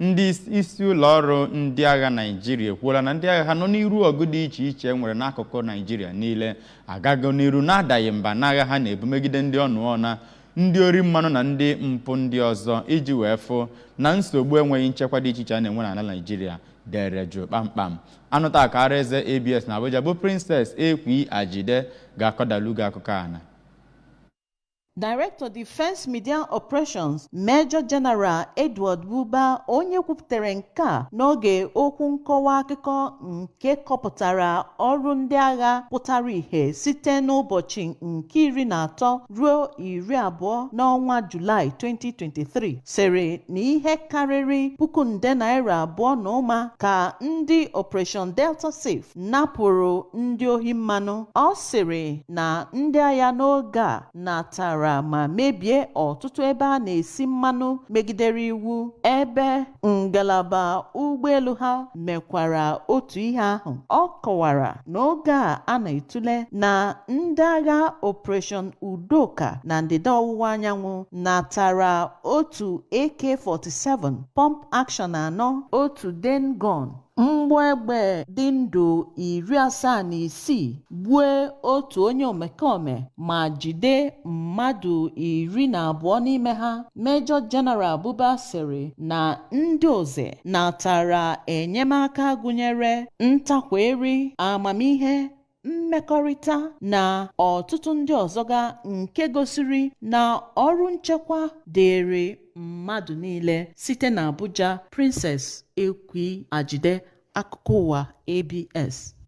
Ndị isi ụlọ ọrụ ndị agha Naịjirịa ekwuola na ndị agha ha nọ n'iru ọgụ dị iche iche nwere n'akụkụ Naịjirịa niile agago n'iru na-adaghị mba n'agha ha na-ebu megide ndị ọnụọna, ndị ori mmanụ na ndị mpụ ndị ọzọ, iji wee fụ na nsogbu enweghị nchekwa dị iche iche a na-enwe n'ala Naịjirịa dere jụụ kpamkpam. Anụta akara eze ABS na Abuja bụ Princess Ekwi Ajide ga-akọdalu gị akụkọ a na Director Defence Media Operations, Major General Edward Buba, onye kwupụtara nke a n'oge okwu nkọwa akụkọ nke kọpụtara ọrụ ndị agha pụtara ìhè site n'ụbọchị nke 13 ruo 20 n'ọnwa Julaị 2023, sịrị na ihe karịrị puku nde naira 2 na ụma ka ndị Operation Delta Safe napụrụ ndị ohi mmanụ. Ọ sịrị na ndị agha n'oge a natara ma mebie ọtụtụ ebe a na-esi mmanụ megidere iwu, ebe ngalaba ụgbọelu ha mekwara otu ihe ahụ. Ọ kọwara n'oge a a na-etule na ndị agha Operation Udoka na ndịda ọwụwa anyanwụ natara otu AK-47 pump action anọ, otu Dane gun, mgbọ egbe dị ndụ 76, gbue otu onye omekome ma jide mmadụ 12 n'ime ha. Major General Buba sịrị na ndị oze natara enyemaka gụnyere ntakweri amamihe, mmekọrịta na ọtụtụ ndị ọzọga, nke gosiri na ọrụ nchekwa dịịrị mmadụ niile. Site na Abuja, Princess Ekwi Ajide, akụkọ ụwa ABS.